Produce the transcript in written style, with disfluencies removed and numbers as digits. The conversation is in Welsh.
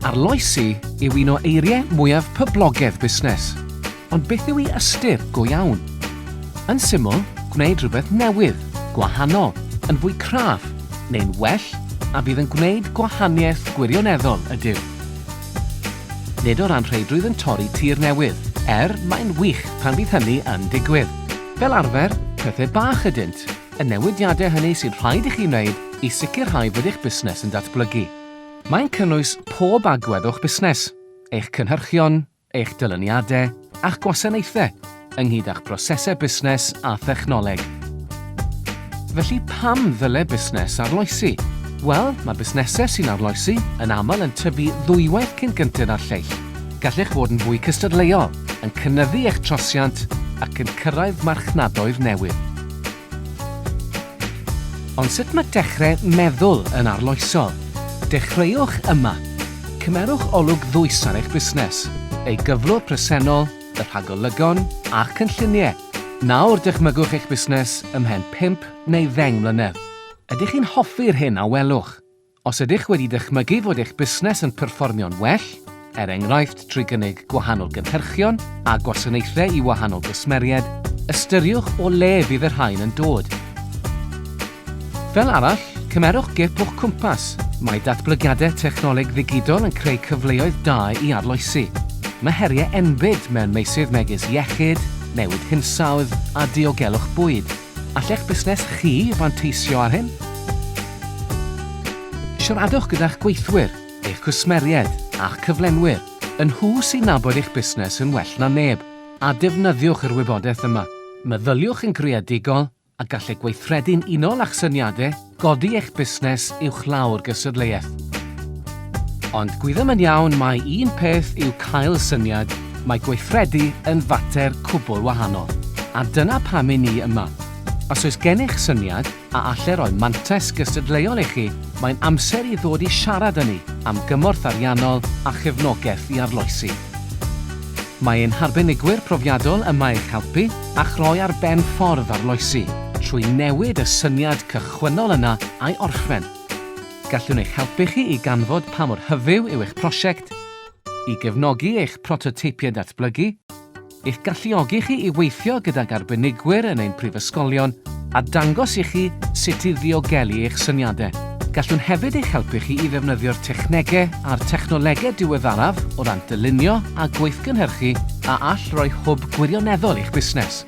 Arloesi yw un o eiriau mwyaf poblogaidd busnes. Ond beth yw ei ystyr go iawn? Yn syml, gwneud rhywbeth newydd, gwahanol, yn fwy craff, neu'n well a fydd yn gwneud gwahaniaeth gwirioneddol ydyw. Nid o ran rheidrwydd yn torri tir newydd, er mae'n wych pan fydd hynny yn digwydd. Fel arfer, pethau bach ydynt, y newidiadau hynny sy'n rhaid i chi wneud i sicrhau fod eich busnes yn datblygu. Mae'n cynnwys pob agwedd o'ch busnes, eich cynhyrchion, eich dyluniadau a'ch gwasanaethau, ynghyd â'ch prosesau busnes a thechnoleg. Felly pam ddyle busnes arloesi? Wel, mae busnesau sy'n arloesi yn aml yn tyfu ddwywaith cyn gynted â'r lleill. Gallech fod yn fwy cystadleuol, yn cynyddu eich trosiant ac yn cyrraedd marchnadoedd newydd. Ond sut mae dechrau meddwl yn arloesol? Dechreuwch yma. Cymerwch olwg ddwys ar eich busnes, ei gyflwr presennol, y rhagolygon a'r cynlluniau. Nawr dychmygwch eich busnes ymhen pump neu ddeng mlynedd. Ydych chi'n hoffi'r hyn a welwch? Os ydych wedi dychmygu fod eich busnes yn perfformio'n well, er enghraifft trwy gynnig gwahanol gynhyrchion a gwasanaethau i wahanol gwsmeriaid, ystyriwch o le fydd y rhain yn dod. Fel arall, cymerwch gip o'ch cwmpas, mae datblygiadau technoleg ddigidol yn creu cyfleoedd da i arloesi. Mae heriau enbyd mewn meysydd megis iechyd, newid hinsawdd a diogelwch bwyd. Allech busnes chi fanteisio ar hyn? Siaradwch gyda'ch gweithwyr, eich cwsmeriaid a'ch cyflenwyr, y nhw sy'n nabod eich busnes yn well na neb, a defnyddiwch yr wybodaeth yma. Meddyliwch yn greadigol a gallai gweithredu'n unol â'ch syniadau godi eich busnes uwchlaw'r gystadleuaeth. Ond gwyddom yn iawn mai un peth yw cael syniad, mae gweithredu yn fater cwbl wahanol. A dyna pam i ni yma. Os oes gennych syniad a alle roi mantais gystadleuol i chi, mae'n amser i ddod i siarad â ni am gymorth ariannol a chefnogaeth i arloesi. Mae ein harbenigwyr profiadol yma i'ch helpu a'ch rhoi ar ben ffordd arloesi trwy newid y syniad cychwynnol yna a'i orffen. Gallwn eich helpu chi i ganfod pa mor hyfyw yw eich prosiect, i gefnogi eich prototeipiau datblygu, eich galluogi chi i weithio gydag arbenigwyr yn ein prifysgolion a dangos i chi sut i ddiogelu eich syniadau. Gallwn hefyd eich helpu chi i ddefnyddio'r technegau a'r technolegau diweddaraf o ran dylunio a gweithgynhyrchu a all roi hwb gwirioneddol i'ch busnes.